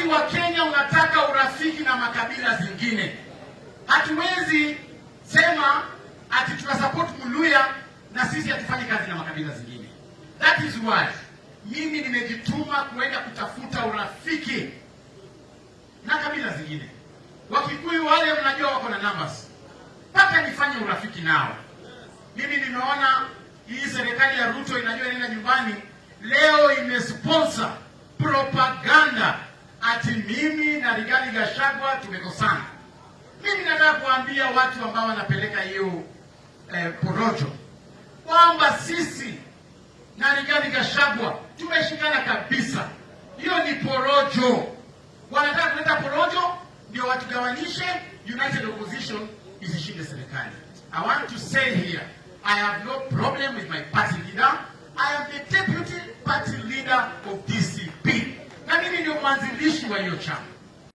Wakati wa Kenya unataka urafiki na makabila zingine, hatuwezi sema ati tuna support Mluya na sisi hatufanyi kazi na makabila zingine. That is why mimi nimejituma kuenda kutafuta urafiki na kabila zingine. Wakikuyu wale mnajua wako na numbers, mpaka nifanye urafiki nao. Mimi nimeona hii serikali ya Ruto inajua inaenda nyumbani, leo imesponsor propaganda ati mimi na Rigathi Gachagua tumekosana. Mimi nataka kuambia watu ambao wanapeleka hiyo porojo kwamba sisi na Rigathi Gachagua tumeshikana kabisa. Hiyo ni porojo. Wanataka kuleta porojo ndio watugawanyishe, United Opposition isishinde serikali. I want to say here, I have no problem with my party leader. I am the deputy party leader of DCP, na mimi ndio mwanzilishi wa hiyo chama.